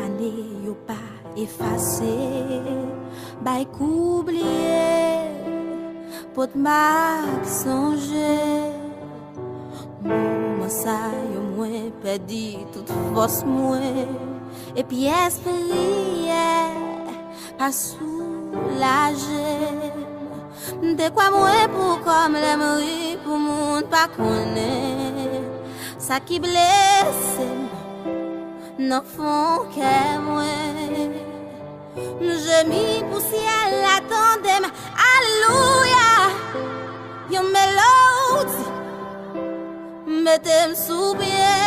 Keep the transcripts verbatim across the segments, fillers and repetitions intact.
Ane yo pa efase, bay kou bliye, pot mak sonje. Moman sa yo mwen pèdi tout fòs mwen, epi espri yè pa soulaje m. M te kwè mwen pou kò m, lè m ri pou moun pa konnen sa ki blese m nan fon kè mwen. M jemi pou syèl la tande m, alelouya. Yon melodi mete m sou pye,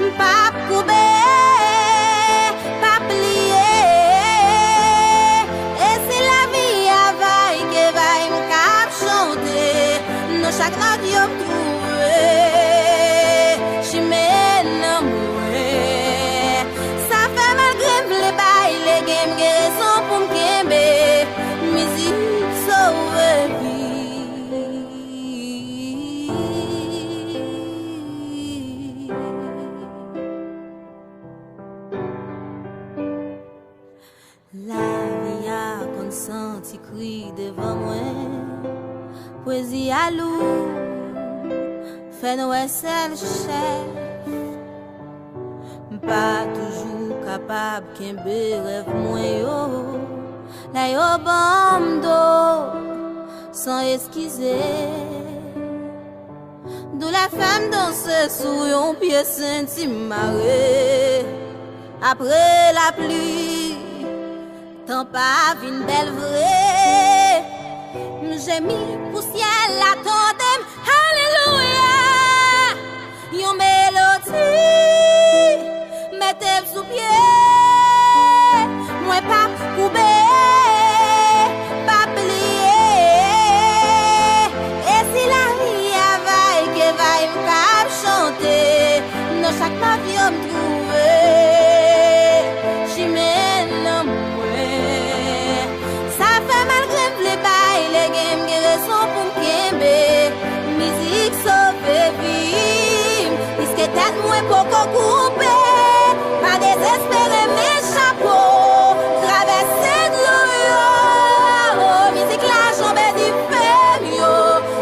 m p ap koube, p ap pliye. E si lavi a vay ke vay, m k ap chante nan chak nòt yo m twouve chimen nan mwen. Sa fè malgre m vle bay legen, m gen rezon pou m kenbe. Mizik sove vi. Lavi a konn santi kri devan mwen. Pwezi a lou, fè n wè sèl chèf. M pa toujou kapab kenbe rèv mwen yo, lè yo ban m do san eskize. Doulè fè m danse sou yon pye senti mare. Apre lapli, tan pa vin bèl vre. M jemi pou syèl la tande m, alelouya. Yon melodi mete m sou pye. Mwen p ap koube, p ap pliye. E si lavi a vay ke vay, m k ap chante nan chak nòt yo m twouve chimen nan mwen. Sa fè malgre m vle bay legen, m gen rezon pou m kenbe. Mizik sove vi m, piske tèt mwen poko koupe. Pa dezespere, men chapo, travèse dlo yo. Mizik la janbe dife m yo,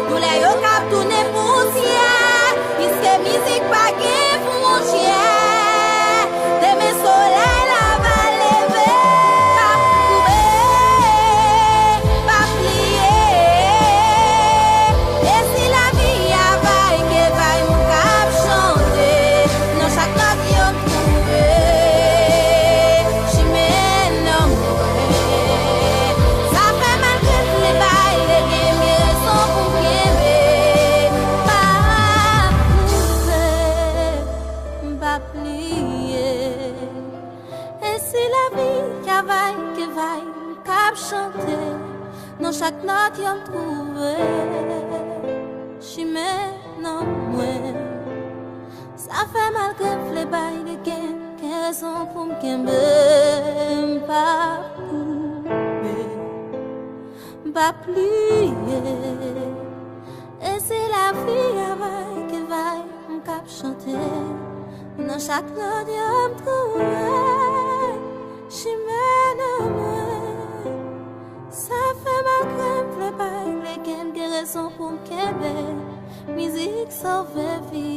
doulè yo k ap tounen pousyè. Piske mizik pa gen fwontyè, demen solèy la va leve. P ap koube, p ap pliye. E si lavi a vay ke vay, m k ap chante nan chak nòt yo m twouve chimen nan mwen. Sa fè malgre m vle bay legen, m gen rezon pou m kenbe. M p ap koube, m p ap pliye. E si lavi a vay ke vay, m k ap chante nan chak nòt yo m twouve chimen nan mwen. Sa fè malgre m vle bay legen, gen rezon pou m kenbe. M p ap koube, m p ap pliye. E si lavi a vay ke vay, m k ap chante nan chak nòt yo m twouve chimen nan mwen. Sa fè malgre m vle bay legen, gen rezon pou m kenbe. Mizik sove vi.